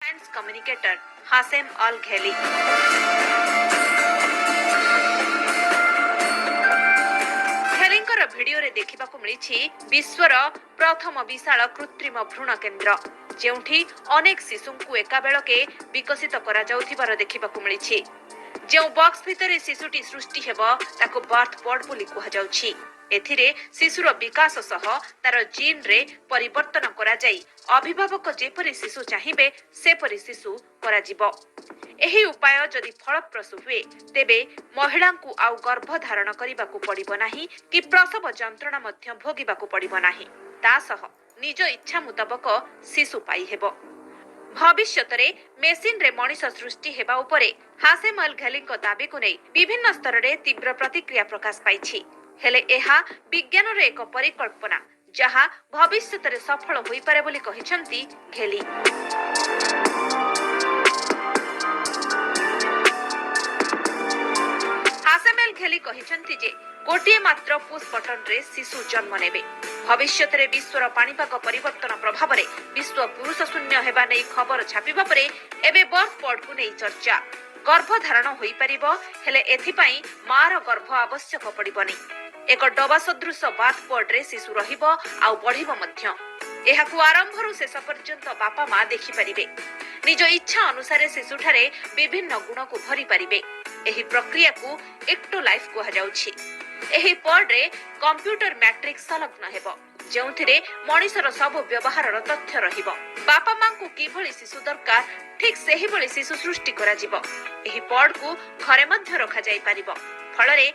Science communicator Hashem Al Ghaili. ଘେଲିଙ୍କର ଭିଡିଓରେ ଦେଖିବାକୁ ମିଳିଛି ବିଶ୍ୱର ପ୍ରଥମ ବିଶାଳ କୃତ୍ରିମ ଭ୍ରୂଣ କେନ୍ଦ୍ର, ଯେଉଁଠି ଅନେକ ଶିଶୁଙ୍କୁ ଏକାବେଳକେ ବିକଶିତ କରାଯାଉଥିବାର ଦେଖିବାକୁ ମିଳିଛି। ଯେଉଁ ବକ୍ସ ଭିତରେ ଶିଶୁଟି ସୃଷ୍ଟି ହେବ, ତାକୁ ବର୍ଥ ପଡ୍ ବୋଲି କୁହାଯାଉଛି। ଏଥିରେ ଶିଶୁର ବିକାଶ ସହ ତାର ଜିନ୍ରେ ପରିବର୍ତ୍ତନ କରାଯାଇ ଅଭିଭାବକ ଯେପରି ଶିଶୁ ଚାହିଁବେ, ସେପରି ଶିଶୁ କରାଯିବ। ଏହି ଉପାୟ ଯଦି ଫଳପ୍ରସୂ ହୁଏ, ତେବେ ମହିଳାଙ୍କୁ ଆଉ ଗର୍ଭ ଧାରଣ କରିବାକୁ ପଡ଼ିବ ନାହିଁ କି ପ୍ରସବ ଯନ୍ତ୍ରଣା ମଧ୍ୟ ଭୋଗିବାକୁ ପଡ଼ିବ ନାହିଁ। ତା ସହ ନିଜ ଇଚ୍ଛା ମୁତାବକ ଶିଶୁ ପାଇହେବ। ଭବିଷ୍ୟତରେ ମେସିନରେ ମଣିଷ ସୃଷ୍ଟି ହେବା ଉପରେ ହାସେମ ଅଲ ଘାଲିଙ୍କ ଦାବିକୁ ନେଇ ବିଭିନ୍ନ ସ୍ତରରେ ତୀବ୍ର ପ୍ରତିକ୍ରିୟା ପ୍ରକାଶ ପାଇଛି। ହେଲେ ଏହା ବିଜ୍ଞାନର ଏକ ପରିକଳ୍ପନା, ଯାହା ଭବିଷ୍ୟତରେ ସଫଳ ହୋଇପାରେ ବୋଲି କହିଛନ୍ତି ଘେଲି। ହାସେମ ଏଲ ଘେଲି କହିଛନ୍ତି ଯେ ଗୋଟିଏ ମାତ୍ର ପୁସ୍ ବଟନରେ ଶିଶୁ ଜନ୍ମ ନେବେ। ଭବିଷ୍ୟତରେ ବିଶ୍ୱର ପାଣିପାଗ ପରିବର୍ତ୍ତନ ପ୍ରଭାବରେ ବିଶ୍ୱ ପୁରୁଷ ଶୂନ୍ୟ ହେବା ନେଇ ଖବର ଛାପିବା ପରେ ଏବେ ବର୍ଥ ପଡ୍କୁ ନେଇ ଚର୍ଚ୍ଚା। ଗର୍ଭଧାରଣ ହୋଇପାରିବ, ହେଲେ ଏଥିପାଇଁ ମାର ଗର୍ଭ ଆବଶ୍ୟକ ପଡ଼ିବନି। ଏକ ଡବା ସଦୃଶ ବାର୍ଥ ପଡ୍ରେ ଶିଶୁ ରହିବ ଆଉ ବଢ଼ିବ ମଧ୍ୟ। ଏହାକୁ ଆରମ୍ଭରୁ ଶେଷ ପର୍ଯ୍ୟନ୍ତ ବାପା ମା ଦେଖିପାରିବେ। ନିଜ ଇଚ୍ଛା ଅନୁସାରେ ଶିଶୁଠାରେ ବିଭିନ୍ନ ଗୁଣକୁ ଭରିପାରିବେ। ଏହି ପ୍ରକ୍ରିୟାକୁ ଏକ୍ଟୋ ଲାଇଫ୍ କୁହାଯାଉଛି। ଏହି ପଡ୍ରେ କମ୍ପ୍ୟୁଟର ମ୍ୟାଟ୍ରିକ୍ସ ସଂଲଗ୍ନ ହେବ, ଯେଉଁଥିରେ ମଣିଷର ସବୁ ବ୍ୟବହାରର ତଥ୍ୟ ରହିବ। ବାପା ମାଙ୍କୁ କିଭଳି ଶିଶୁ ଦରକାର, ଠିକ୍ ସେହିଭଳି ଶିଶୁ ସୃଷ୍ଟି କରାଯିବ। ଏହି ପଡ୍କୁ ଘରେ ମଧ୍ୟ ରଖାଯାଇପାରିବ। ଫଳରେ